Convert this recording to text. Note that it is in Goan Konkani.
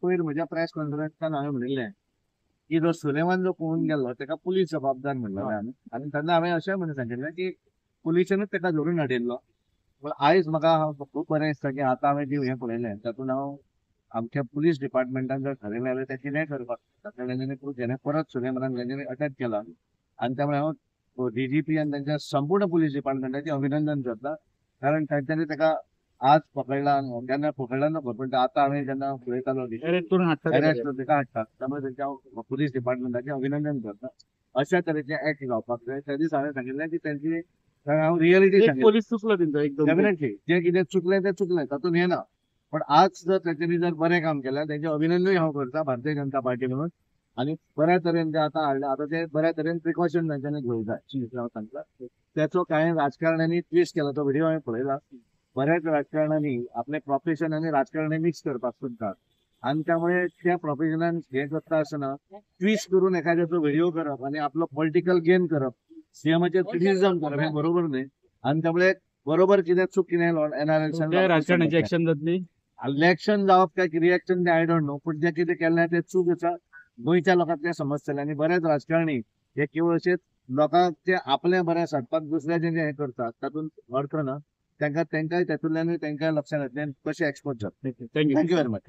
पयर म्हज्या प्रेस कॉन्फरन्सान हांवें म्हणिल्लें की जो सुलेमान जो पळोवन गेल्लो ताका पुलीस जबाबदार म्हणलेलें आमी. आनी तेन्ना हांवें अशें म्हणून सांगिल्लें की पुलिशेनूच ताका धरून हाडिल्लो. पूण आयज म्हाका खूब बरें दिसता की आतां हांवें जी हें पळयलें तातूंत हांव आमच्या पुलीस डिपार्टमेंटान जर थारयलें जाल्यार तें कितेंय करपाक शकता. तेंच्यांनी जेणे परत सुलेमानाक तेंच्यांनी अटॅक केला आनी त्यामुळे हांव डीजीपी आनी तांच्या संपूर्ण पुलीस डिपार्टमेंटाचें अभिनंदन करता, कारण तांच्यांनी ताका आज पकडला. जेन्ना पकडला ना, पण आतां हांवें जेन्ना पळयतालो अरेस्ट करून हाडटा अरेस्ट करून ताका हाडटा, त्यामुळे तांच्या हांव पुलीस डिपार्टमेंटाचें अभिनंदन करता. अशा तरेचे एक्ट जावपाक जाय. त्या दीस हांवें सांगिल्लें की तांची, कारण हांव रियलिटी एक सांगिल्लें. पोलीस चुकलो तेंचो एक दोन. डेफिनेटली जे कितें चुकलें तें चुकलें, तातूंत हें ना. पण आज जर तांच्यांनी जर बरें काम केलें तेंचें अभिनंदनूय हांव करता भारतीय जनता पार्टी म्हणून. आनी बऱ्या तरेन ते आतां हाडलें, आतां ते बऱ्या तरेन प्रिकॉशन तांच्यांनी घेवंक जाय इतलें हांव सांगता. त्याचो कांय राजकारण्यांनी ट्विस्ट केला, तो व्हिडिओ हांवें पळयला. बऱ्याच राजकारण्यांनी आपलें प्रोफेशन आनी राजकारणी मिक्स करपाक सोदतात आनी त्यामुळे त्या प्रोफेशनान हें करता आसतना ट्विस्ट करून एखाद्याचो व्हिडिओ करप आनी आपलो पॉलिटिकल गेन करप, सीएमाचेर क्रिटिसिजम करप हें बरोबर न्हय. आनी त्यामुळे बरोबर कितें चूक कितें एनआरएल राजकारणाची एक्शन जातली. इलेक्शन जावप काय रिएक्शन तें I don't know, पूण जें कितें केल्लें तें चूक आसा. गोंयच्या लोकांक तें समजतलें. आनी बरेच राजकारणी हे केवळ अशेच लोकांक ते आपलें बरें सादपाक दुसऱ्याचें जें हें करतात तातूंत अर्थ ना. तांकां तांकांय तातूंतल्यानूय तांकां लक्षांत येतलें कशें एक्सपोज जाता. Thank you. Thank you very much.